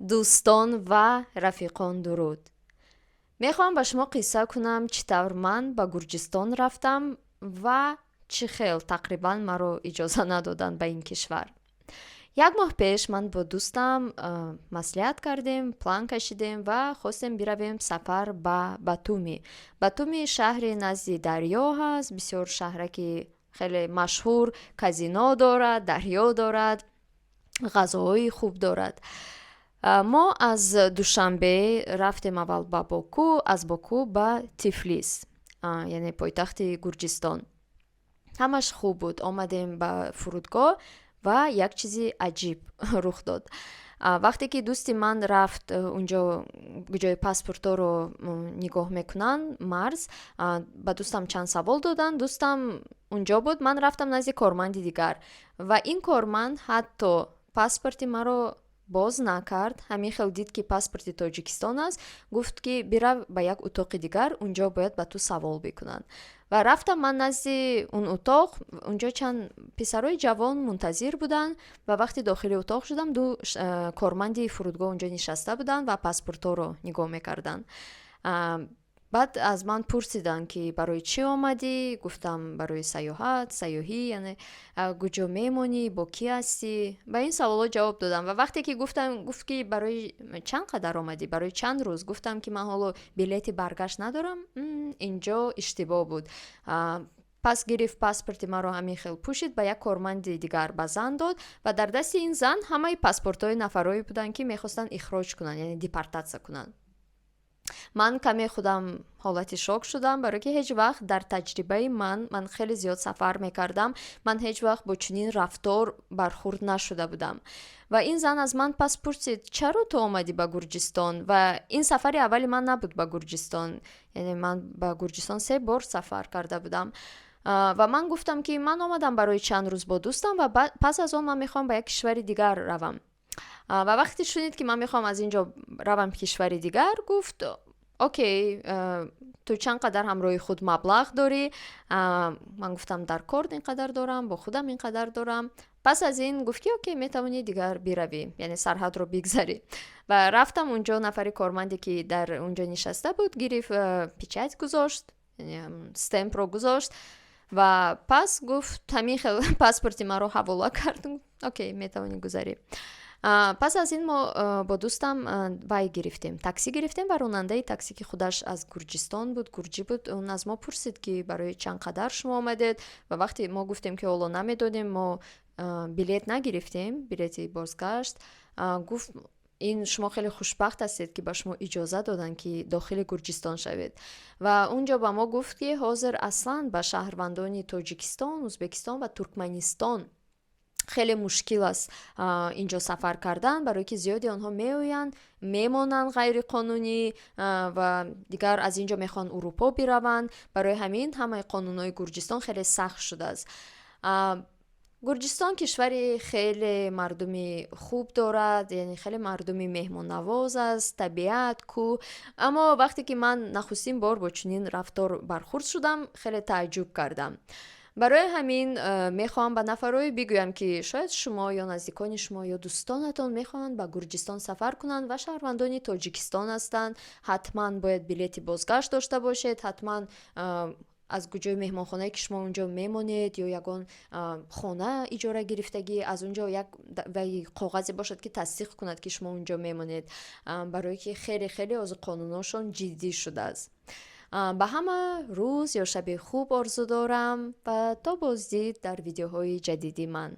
Дӯстон ва рафиқон, дуруд! Мехоҳам ба шумо қисса кунам, чӣ тавр ман ба Гурҷистон рафтам ва чӣ хел тақрибан маро иҷоза надоданд ба ин кишвар. Як моҳ пеш ман бо дӯстам маслиҳат кардем, план кашидем ва хостем биравем сафар ба Батуми. Батуми шаҳри назди дарё ҳаст, бисёр шаҳраки хеле машҳур, казино дорад, дарё дорад, ғазоҳои хуб дорад. Мо аз Душанбе рафтем аввал ба Боку, аз Боку ба Тифлис, яъне пойтахти Гурҷистон. Ҳамаш хуб буд. Омадем ба фурудгоҳ ва як чизи аҷиб рух дод. Вақте ки дӯсти ман рафт унҷо, ҷои паспортҳоро нигоҳ мекунанд, марз, ба дӯстам чанд савол доданд. Дӯстам унҷо буд, ман рафтам назди корманди дигар ва ин корманд ҳатто паспорти маро боз накард. Ҳамин хел дид, ки паспорти Тоҷикистон аст, гуфт, ки бирав ба як утоқи дигар, унҷо бояд ба ту савол бикунанд. Ва рафтам ман назди он утоқ. Унҷо чанд писарои ҷавон мунтазир буданд ва вақте дохили утоқ шудам, ду корманди фурудгоҳ унҷо нишаста буданд ва паспортҳоро нигоҳ мекарданд. Баъд аз ман пурсиданд, ки барои чӣ омадӣ? Гуфтам, барои сайёҳат, сайёҳӣ, яъне куҷо мемонӣ, бо кӣ ҳастӣ, ба ин саволҳо ҷавоб додам. Ва вақте ки гуфтам, гуфт, ки барои чанд қадар омадӣ, барои чанд рӯз? Гуфтам, ки ман ҳоло билети баргашт надорам. Инҷо иштибоҳ буд. Пас гирифт паспорти маро, ҳамин хел пӯшид, ба як корманди дигар, ба зан дод ва дар дасти ин зан ҳамаи паспортҳои нафарое буданд, ки мехостанд ихроҷ кунанд, яъне депортатсия кунанд. Ман каме худам ҳолати шок шудам, барое ки ҳеҷ вақт дар таҷрибаи ман, ман хеле зиёд сафар мекардам, ман ҳеҷ вақт бо чунин рафтор бархӯрд нашуда будам. Ва ин зан аз ман пас пурсид: «Чаро ту омадӣ ба Гурҷистон?» Ва ин сафари аввали ман набуд ба Гурҷистон, яъне ман ба Гурҷистон се бор сафар карда будам. Ва ман гуфтам, ки ман омадам барои чанд рӯз бо дӯстам ва пас аз он ман мехоҳам ба як кишвари дигар равам. Ва вақте шунид, ки ман мехоҳам аз ин ҷо равам кишвари дигар, гуфт: «Окей, ту чанд қадар ҳамроҳи худ маблағ дорӣ?» Ман гуфтам, дар корт ин қадар дорам, бо худам ин қадар дорам. Пас аз ин гуфт, ки окей, метавонӣ дигар биравӣ, яъне сарҳадро бигзарӣ. Ва рафтам унҷо, нафари корманде, ки дар унҷо нишаста буд, гирифт, печать гузошт, stamp ро гузошт ва пас гуфт, ҳамин хел паспорти маро ҳавола кард: «Окей, метавонӣ гузарӣ». Пас аз ин мо бо дӯстам вай гирифтем, таксӣ гирифтем ва ронандаи таксӣ, ки худаш аз Гурҷистон буд, гурҷӣ буд, он аз мо пурсид, ки барои чанд қадар шумо омадед? Ва вақте мо гуфтем, ки ҳоло намедонем, мо билет нагирифтем, билети бозгашт, гуфт: «Ин шумо хеле хушбахт ҳастед, ки ба шумо иҷоза доданд, ки дохили Гурҷистон шавед». Ва он ҷо ба мо гуфт, ки ҳозир аслан ба шаҳрвандони Тоҷикистон, Ӯзбекистон ва Туркманистон хеле мушкил аст инҷо сафар кардан, барое ки зиёди онҳо меоянд, мемонанд ғайриқонунӣ ва дигар аз ин ҷо мехоҳанд Урупо бираванд. Барои ҳамин ҳамаи қонунҳои Гурҷистон хеле сахт шудааст. Гурҷистон кишвари хеле мардуми хуб дорад, яъне хеле мардуми меҳмоннавоз аст, табиат, кӯҳ. Аммо вақте ки ман нахустин бор бо чунин рафтор бархӯрд шудам, хеле тааҷҷуб кардам. Барои ҳамин мехоҳам ба нафарое бигӯям, ки шояд шумо ё наздикони шумо ё дӯстонатон мехоҳанд ба Гурҷистон сафар кунанд ва шаҳрвандони Тоҷикистон ҳастанд, ҳатман бояд билети бозгашт дошта бошед, ҳатман аз куҷои меҳмонхонае, ки шумо унҷо мемонед, ё ягон хона иҷора гирифтагӣ, аз он ҷо як вай коғазе бошад, ки тасдиқ кунад, ки шумо унҷо мемонед, барое ки хеле хеле ҳозир қонунҳошон ҷиддӣ шудааст. Ба ҳама рӯз ё шаби хуб орзу дорам ва то боздид дар видеоҳои ҷадиди ман.